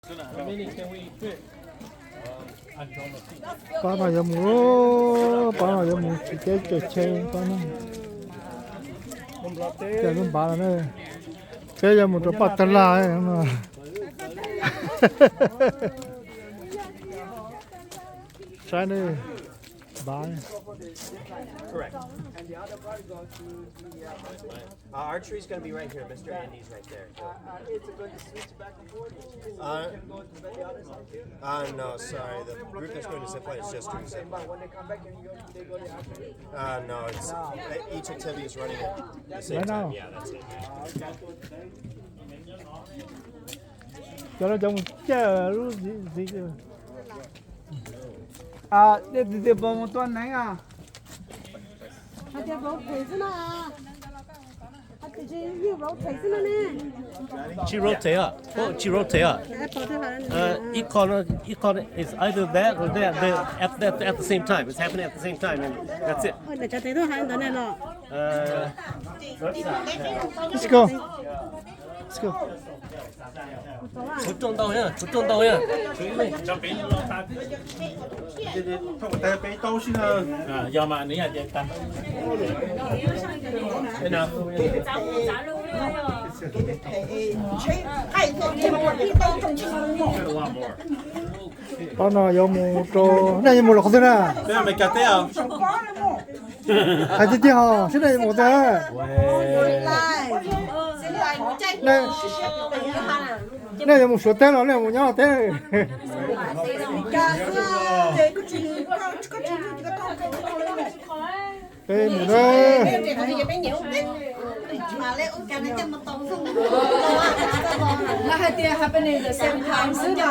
Pab no yuav mus, pab no yuav mus tsis teb caws tsheb pab no. Cas lub npav no na, peb yuav mus rau Paj Tag Laj no. Saib ne, npav. Correct. Uh, our tree's gonna be right here. Mister Andy's right there. Uh, uh, no, sorry. The group that's going to zip line is just doing zip line. Uh, no, it's, uh, each activity is running at the same time. Yeah, that's it. Cov no cov mus caij lub zip line. Dej tiag tiag, puas mus tua neev os? Hais tias rotate xwb no. Hais tias yeej rotate xwb no ne. Tsis rotate ah. Tsis rotate ah. Ib qho, ib qho is either that or that. They're at, at, at the same time. It's happening at the same time, and that's it. Ua cas tes tuaj hais ntawd ne los? Let's go. Let's go. Tshuav rooj ntau, tshuav rooj ntau. Yog mas nws hais tias tag. Pab no yuav mus rau, nej yuav mus los qhov twg na? Hais tiag tiag os, seb nej yuav mus qhov twg. Nej yuav mus Suav teb los nej mus nyob teb? Peb mus na. Lawv hais tias happening the same time xwb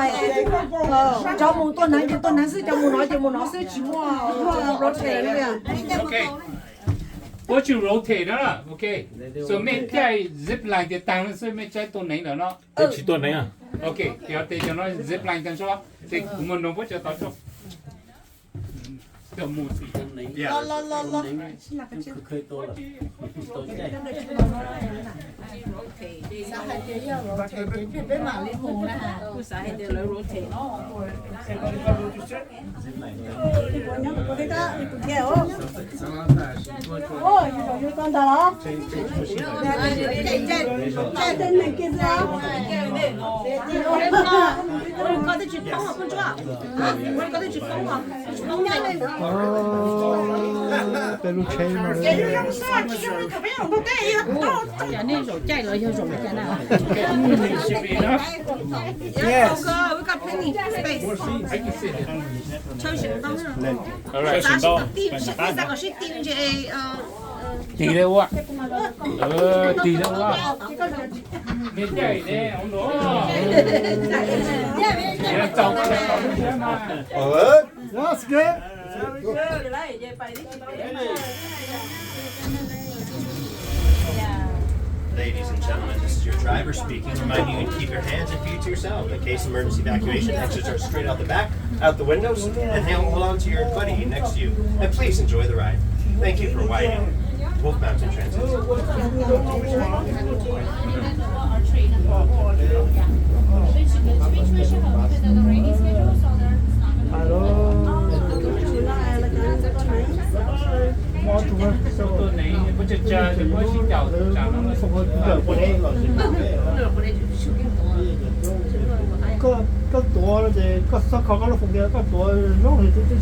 na. Cov mus tua neev ces tua neev xwb, cov mus no ces mus no xwb, tsis muaj rotate li. Puab tsis rotate na. Ok. So mej caij zip line tias taag xwb mej caij tua neev lawm no. Tsis tua neev. Ok, yog tes cov no zip line taag tso, ces kuv mus noog puab cov tod tso. Peb lub tsheb no. Cas nej zaum caij los yog zaum li cas na? Yes. Tig li ua, tig li ua. That's good. Ladies and gentlemen, this is your driver speaking, reminding you to keep your hands and feet to yourself. In case of emergency evacuation, exits are straight out the back, out the windows, and hold on to your buddy next to you. And please enjoy the ride. Thank you for riding Wolf Mountain Transit. Koj tuav ces koj txhob kho koj lub foos tias koj tuav zoo,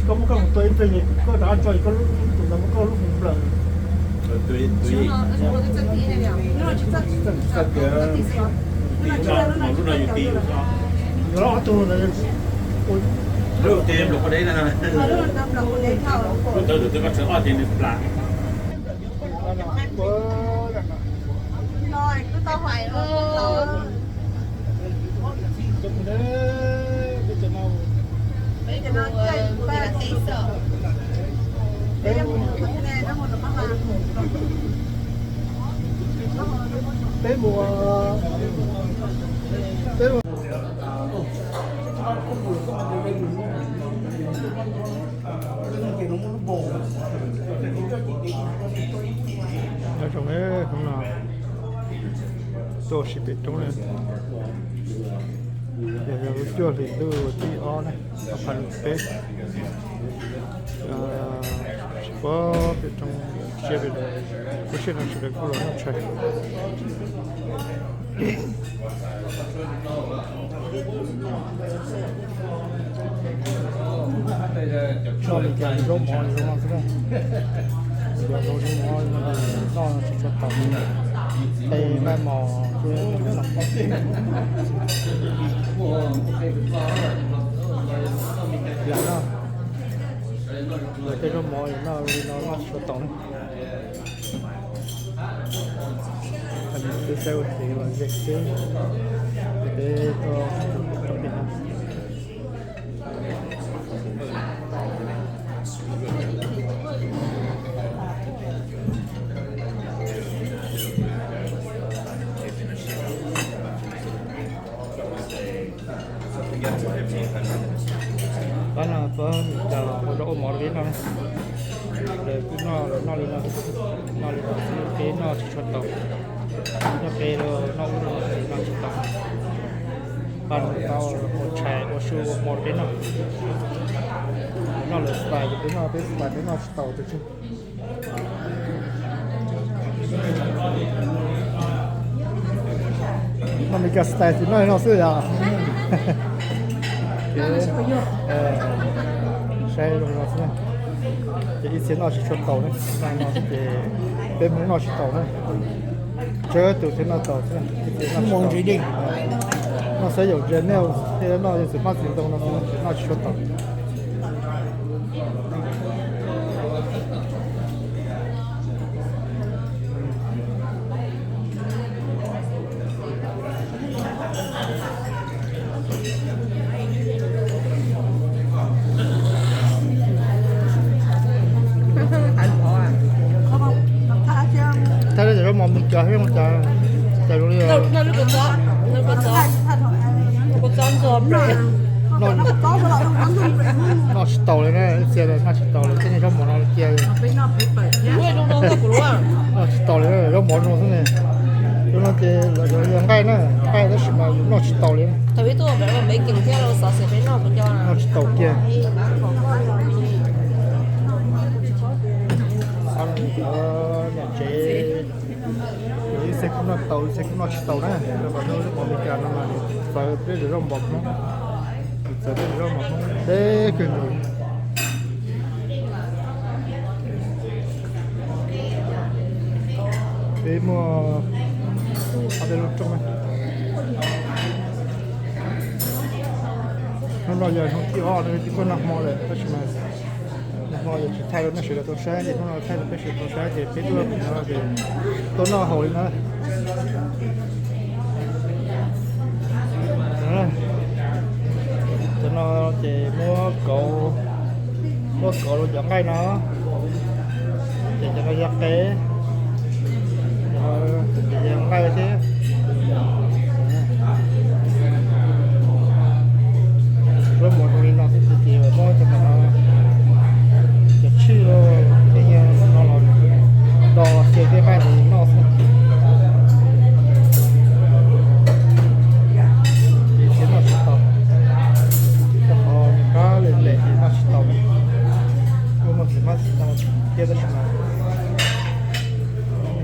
koj muab koj foos tua ib pliag ces koj rov qab tso koj lub, tus ntawd muab koj lub foos nplawm. Yuav ob tug ntawd. Lub ntawd tus twg koj tshawv ob ces nws plam. Peb mus, peb mus. Nyob zoo, hnub no tuaj sib pem roob na. Yog lub cuaj hlis ntuj thib ob na, ob phav nees nkaum peb. Tsis paub pem roob siab pem, lub sij hawm no sawv daws kuj los noj tshais. Noj li cas zaub mov zoo no xwb na. Zaub mov noj tsis tshua tau, qe nqaij mos thiab. Lam no, tej zaub mov noj li no noj tsis tshua tau na. Twb saib ua kev los ze xwb, peb tuaj rau pem no. Pab no pab nws cas ua rau ua mov rau peb noj ne. Lawv kuj noj, lawv noj li no, noj li no xwb, peb noj tsis tshua tau. Noj peb los noj ub noj no noj tsis tau. Pab no pab ua tshais ua su ua mov rau peb noj. Lawv noj lawv style ces peb noj peb style, peb noj tsis tau tus tseg. Noj Meskas style ces noj li no xwb yom. Saib zoo no xwb na. Ces ib txhia noj tsis tshua tau ne, noj no xwb ces peb Hmoob noj tsis tau na. Tsawg tus thiaj noj tau xwb, ib txhia noj tsis tau. Noj xav yaum ze mej thiaj noj, yog txwm pab txwm ntoo no xwb ces noj tsis tshua tau. Thaij li cov zaub mov Meskas thiab, cas zoo li noj tsis tau li na, ib txhia noj tsis tau li, tej zaub mov no cia li noj tsis tau li, zaub mov zoo xwb ne. Zoo no ces lawv yuav nqaij na, nqaij tab sis mas yus noj tsis tau li. Noj tsis tau kiag. Niam tsev, ib txhia kuj noj tau, ib txhia kuj noj tsis tau na. Rau qhov zaub mov Meskas no mas nws txawv peb zaub mov Hmoob, nws txawv peb zaub mov Hmoob deb kawg nkaus. Peb muaj ob peb lub rooj na. Hnub no yog hnub thib ob no, twb tuaj noj hmo lawm tab sis mas nag hmo yog tsis thaij rau nej sawv daws tau saib ces hnub no thaij rau peb sawv daws tau saib ces peb tuaj no ces tuaj noj haus li no. Cov no ces muab kauv, muab kauv rau cov nqaij no, ces cov no yog qe, ces yog nqaij thiab. Zaub mov zoo li no xwb ces muab cov no, cov tshij los tej no los do xyaw tej nqaij ntawd noj xwb. Ces tsis noj tsis tau, rau qhov nws qab lem lem ces noj tsis tau, kuj muaj txiv hmab txiv ntoo thiab tab sis mas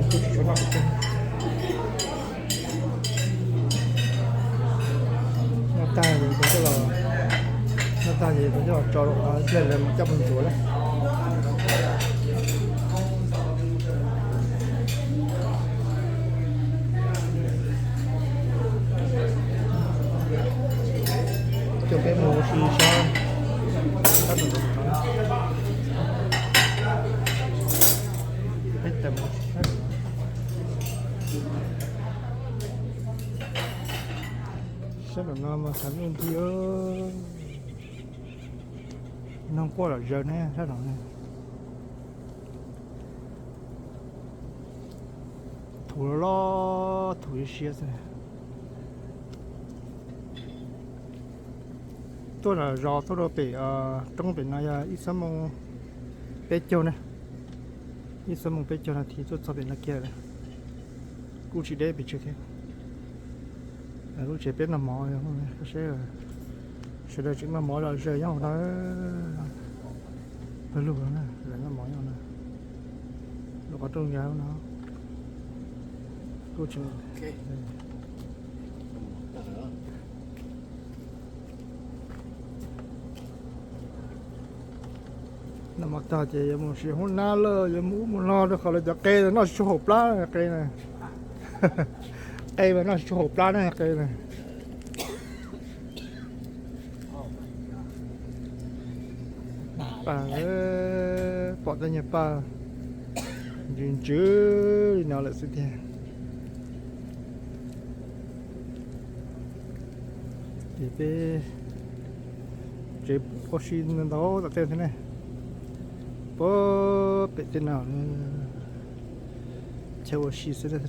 kuj tsis tshua noj pes tsawg. Noj tag ces kuv coj los, noj tag ces kuv coj los tso rau qhov pliag lawv mus coj mus ntxuav na. Coj peb mus ua si sab, sab tom ntawd. Peb tawm mus sab tom no. Sab tom no mas xav ntuj nthi, noog quaj lom zaws ne sab tom no. Thuv loj loj, thuv siab siab xwb. Tuaj zos tuaj rau pem roob pem no yog ib xuab moos peb caug na, ib xuab moos peb caug nas this tuaj txog pem no kiag lawm. Kuj tsis deb pes tsawg thiab. Lub tsev peb noj mov, sawv daws tseem noj mov zom zaws nyob hauv no. Pawg lug no, noj mov nyob no. Lub qhov rooj nyob no. Noj mov tag ces yuav mus sim hoob nab lawm, yuav mus ub mus no rau qhov lawv cov qe noj tsis tshua haum plab qe na. Qe mas noj tsis tshua haum plab na qe na. Paj, pom tej nyuag paj ntsws ntsws li no lawm xwb tiag. Ces peb tsev ua si ntau tom tej thiab ne. Puag pem tej no chaw ua si xwb,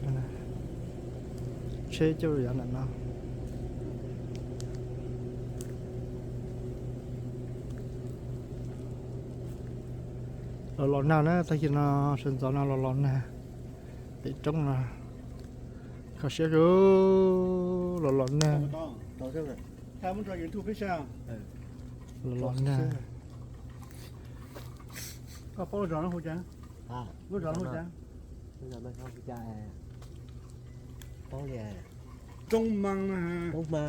tsheb coj yav ntawm no. Los los nag na, tag kis no sawv ntxov no los los nag. Pem roob no kho siab kawg, los los nag. Los los nag. Koj paub lub zos no hu cas? Lub zos no hu cas? Lub zos no hu cas? Paub li. Roob Hma. Roob Hma.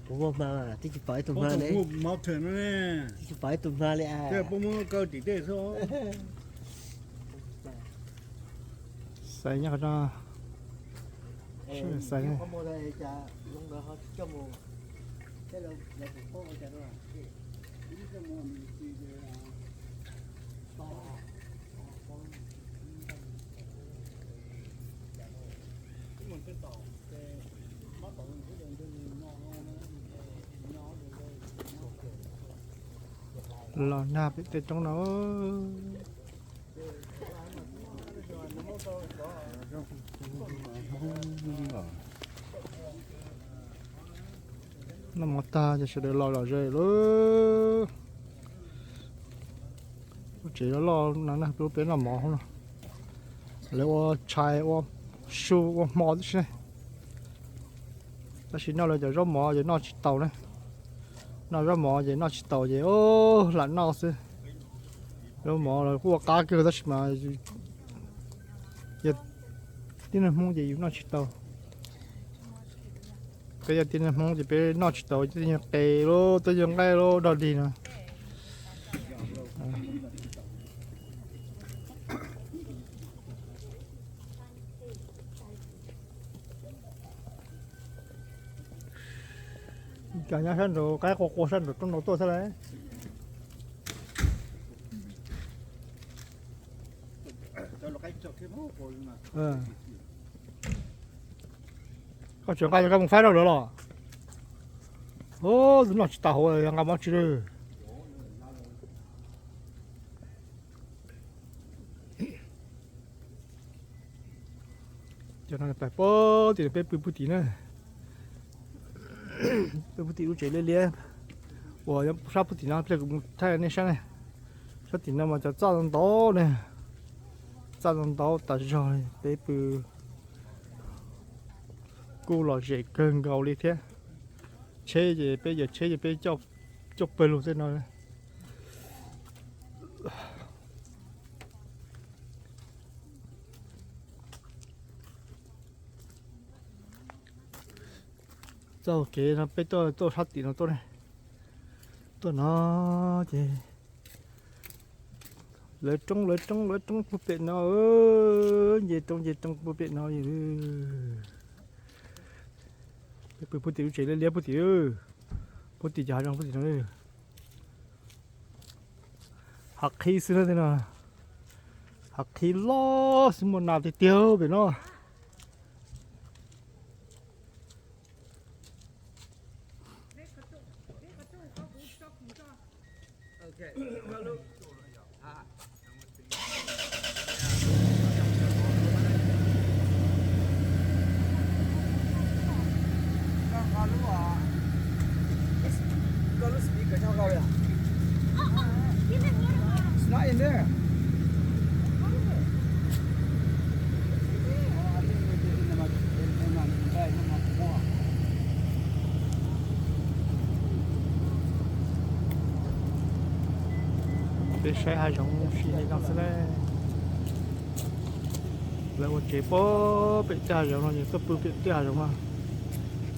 Kuv muaj hma mas twb tsis pom ib tug hma li. Mountain no ne. Twb tsis pom ib tug hma li. Puab muab kaw tim tej xwb. Xaiv nyob qhov no. Xaiv. Los nag pem tej roob no. Noj mov tag ces sawv daws los zom zaws lawm. Lub tsev loj loj no na, peb noj mov hauv no. Lawv ua tshais, ua su, ua hmo tib si ne. Tab sis noj lawv cov zaub mov ces noj tsis taus ne. Noj zaub mov ces noj tsis taus ces lam noj xwb. Zaub mov los kuj ua qab kawg tab sis mas yog tib neeg Hmoob ces yus noj tsis tau. Peb yog tib neeg Hmoob ces peb noj tsis tau tej nyuag qe los tej nyuag nqaij los dog dig no. Cov nyob sab nraud qaib qua qua sab nraud roob nraud tuaj thiab lauj. Koj tseem nqa cov koj mus faib rau lawv los? Ub, tus noj tsis tau hauv, yog nqa mov tsis lawm. Cov no pais puag tim peb pw puag tim na. Peb puag tim lub tsev liab liab uas sab puag tim no, pliag kuv mus thaij nej saib ne. Sab tim no mas cov txaj ntau ntau ne, txaj ntau ntau tas zog li. Peb pw kuj lom zem kawg nkaus li thiab. Tsheb ces peb, yog tsheb ces peb coj pawg lug tej no. Txoj kev no peb tuaj, tuaj sab tim no tuaj ne. Tuaj no ces lawv roob, lawv roob, lawv roob puag pem no, nce roob nce roob puag pem no. Peb pw puag tim lub tsev liab liab puag tim, puag tim cov hav zoov puag tim no. Hav qhib xwb na tej no, hav qhib loj xwb, muaj nas tiag tiag pem no. Koj lub speaker tso koj li. It's not in there. I think we did in the, in the, in the bag. Peb saib hav zoov mus si li no xwb na. Lawv ua tsev pem tej hav zoov no ces tuaj pw pem tej hav zoov no.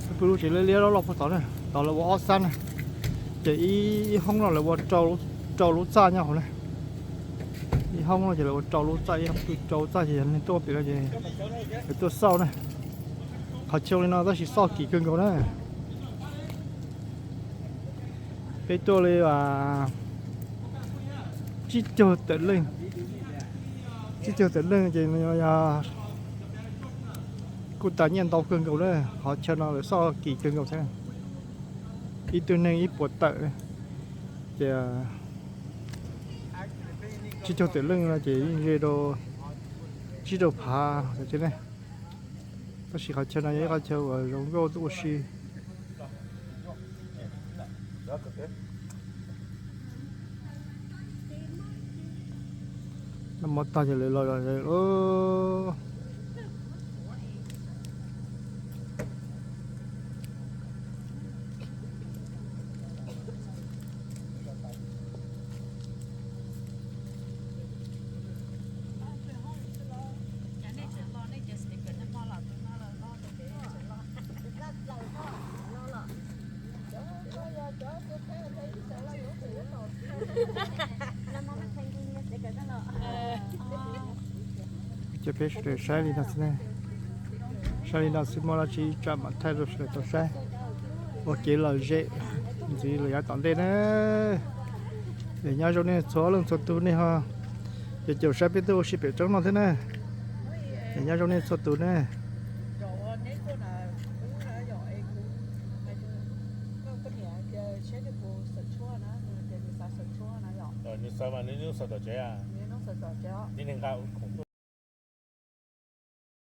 Tuaj pw lub tsev liab liab loj loj puag tod na, tod lawv ua ob xab na. Ces ib hoob no lawv ua rau lub txaj nyob hauv na. Ib hoob no ces lawv ua rau lub txaj, ib hoob pw rau lub txaj ces yog neeg tuaj pem no ces lawv tuaj xauj na. Qhov chaw li no tab sis xauj kim kawg nkaus na. Peb tuaj li tsib caug tawm leej, tsib caug tawm leej ces yog kuj tas nyiaj ntau kawg nkaus na. Qhov chaw no lawv xauj kim kawg nkaus thiab. Ib tug neeg ib puas tawm, ces tsib caug tawm leej no ces yeej ze rau tsib rau phav thiab ne. Tab sis qhov chaw no yog ib qhov chaw uas zoo nkauj tuaj ua si. Noj mov tag ces lawv los zom zaws lawm. Cov peb sawv daws saib li no xwb ne. Saib li no xwb, muaj dab tsi tsam mam thaij rau sawv daws tau saib. Ua kev lom zem ntxiv lawm yav tom ntej na. Es nyob zoo nej txhua leej txhua tus nej ho ces caum saib peb tuaj ua si pem roob no thiab na. Es nyob zoo nej txhua tus na.